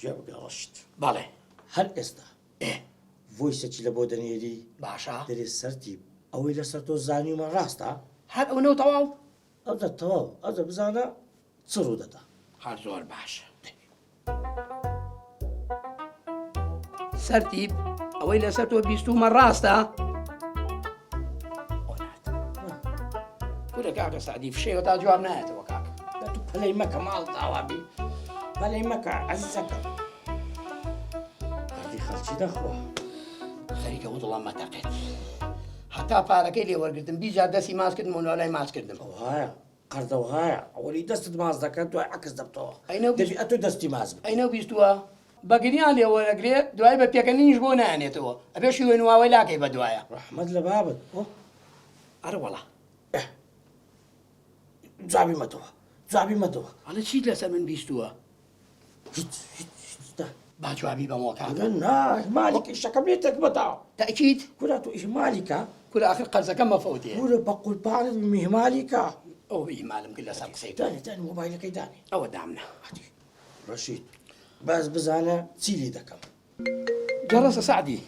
گوێ بگرە ڕەشید. بەڵێ. هەر ئێستا ئێ. voice ەکی لە بۆ دەنێری. باشە. دەرێ سەرتیپ ئەوەی لەسەر تۆ زانیومە ڕاستە؟ هەر ئەونە و تەواو؟ ئەوجا تەواو ئەوجا بزانە چ ڕوو دەدا. هەر زۆر باشە. سەرتیپ ئەوەی لەسەر تۆ بیستومە ڕاستە؟ کورە کاکە سەعدی فشەیەوە تا جواب نایەتەوە کاکە. تو پەلەی مەکە ماڵ داوا بی پەلەی مەکە عەزیزەکەم. قەردی خەڵکی دەخوا. خەریکە و دڵم مەتەقێت. هەتا پارەکەی لێ وەرگرتم بیجار دەستی ماچ کردم و لای ماچ کردم. ئەوهایە قەردەوهایە ئەوەی دەستت ماچ دەکات دوای عەکس دەبتەوە. ئەی نەو دەبی ئەتۆ دەستی ماچ بکەی. ئەی نەو بیستووە بە گریان لێ وەرەگرێ دوای بە پێکەنینیش بۆ نایەنێتەوە ئەبێ شیوەی نواوەی لاکەی بە دوایە. ڕەحمەت لە بابت ئۆ. ئەرە وەڵا. ئێ جوابی مەدەوە جوابی مەدەوە. ئەڵێ چیت لەسەر من بیستووە؟ هیچ هیچ هیچ دا. با جوابی بەمەوە کاکە. کورە نا ئیهمالی کە ئیشەکەم لێ تێک مەدە. تەئکید؟ کورە تۆ ئیهمالی کە. کورە ئاخر قەرزەکەم مەفەوتێ. کورە بە قوربانت بم ئیهمالی کە. ئەوە ئیهمالم کرد لەسەر قسەی تۆ. دانێ دانێ مۆبایلەکەی دانێ. ئەوە دامنا. هەدی ڕەشید بەس بزانە چی لێ دەکەم. جەڕەسە سەعدی.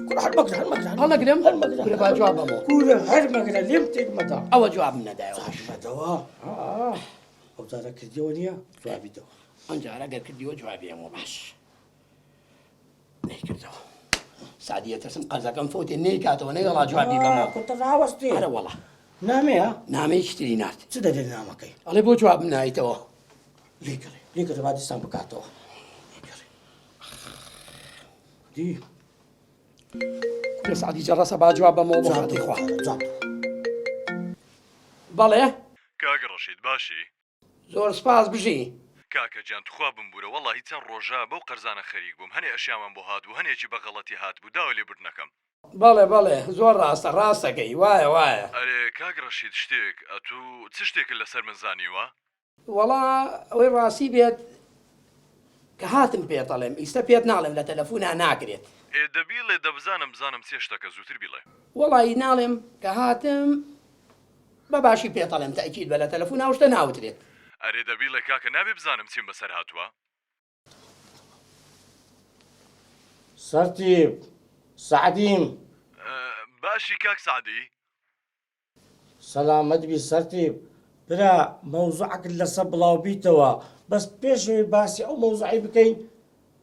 کورە هەر مەگرە هەر مەگرە هەڵەگرم هەر مەگرە کورە با جواب بەمەوە. کورە هەر مەگرە لێم تێک مەدە. ئەوە جوابم نەدایەوە. جوابی مەدەوە. ئەو جارە کردیەوە نییە جوابی دەوە. ئەم جارە گەر کردیەوە جوابی ئەمەوە باش. نەیکردەوە. سەعدی ئەترسم قەرزەکەم فەوتێ نەیکاتەوە نەیەڵا جوابی بەمەوە. کورتە ڕاوەستێ. ئەرە وەڵا. نامەیە؟ نامەیەکی تری نارد. چ دەلێ نامەکەی؟ ئەڵێ بۆ جوابم نایتەوە. لێگەڕێ لێگەڕێ با دیسان بکاتەوە. لێگەڕێ. دی. کورە سەعدی جەڕەسە با جواب بەمەوە بۆ خاتری خوا. جواب. بەڵێ. کاک ڕەشید باشی؟ زۆر سپاس بژی. کاکە گیان توخوا بمبورە وەڵاهی چەند ڕۆژە بەو قەرزانە خەریک بووم هەنێ ئەشیامان بۆ هات بوو هەنێکی بە غەڵەتی هات بوو داوای لێ بردنەکەم. بەڵێ بەڵێ زۆر ڕاستە ڕاستەکەی وایە وایە. ئەرێ کاک ڕەشید شتێک ئەتوو چ شتێکت لەسەر من زانیوە؟ وەڵا ئەوەی ڕاستی بێت کە هاتم پێت ئەڵێم ئیستە پێت ناڵێم لە تەلەفونا ناکرێت. ئێ دە بیڵێ دە بزانم بزانم چیە شتەکە زووتر بیڵێ. وەڵایی ناڵێم کە هاتم بە باشی پێت ئەڵێم تەئکید بە لە تەلەفونا ئەو شتە ناوترێت. ئەرێ دە بیڵێ کاکە نابێ بزانم چیم بەسەر هاتووە؟ سەرتیپ سەعدیم. باشی کاک سەعدی؟ سەلامەت بی سەرتیپ برا مەوزوعەکت لەسە بڵاو بیتەوە بەس پێش ئەوەی باسی ئەو مەوزوعەی بکەین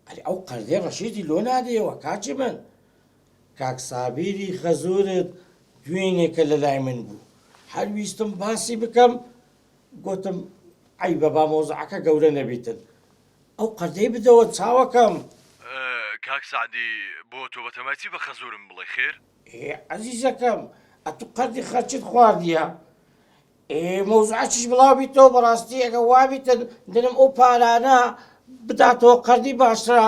ئەرێ ئەو قەرزەی ڕەشیدی لۆ نادەیەوە کاکی من کاک سابیری خەزورت دوێنێکە لەلای من بوو هەر ویستم باسی بکەم گۆتم عەیبە با مەوزوعەکە گەورە نەبیتن ئەو قەرزەی بدەوە چاوەکەم. کاک سەعدی بۆ تۆ بەتەمای چی بە خەزورم بڵێ خێر؟ ئێ عەزیزەکەم ئەتو قەرزی خەرچت خواردیە ئێ مەوزوعەکیش بڵاو بیتەوە بەڕاستی ئەگە وابیتن دلم ئەو پارانە بداتەوە قەردی باشترە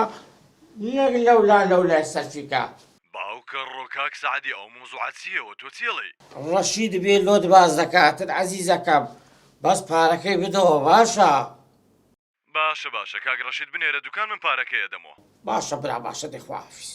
نەک لەولا لەولای سەرفیکا. باوکە ڕۆ کاک سەعدی ئەو مەوزوعە چیەوە تۆ چیەڵێی؟ ڕەشید بێ لۆت باس دەکاتن عەزیزەکەم بەس پارەکەی بدەوە باشە. باشە باشە کاک ڕەشید بنێرە دوکان من پارەکەی ئەدەمەوە. باشە برا باشە دەی خواحافیز.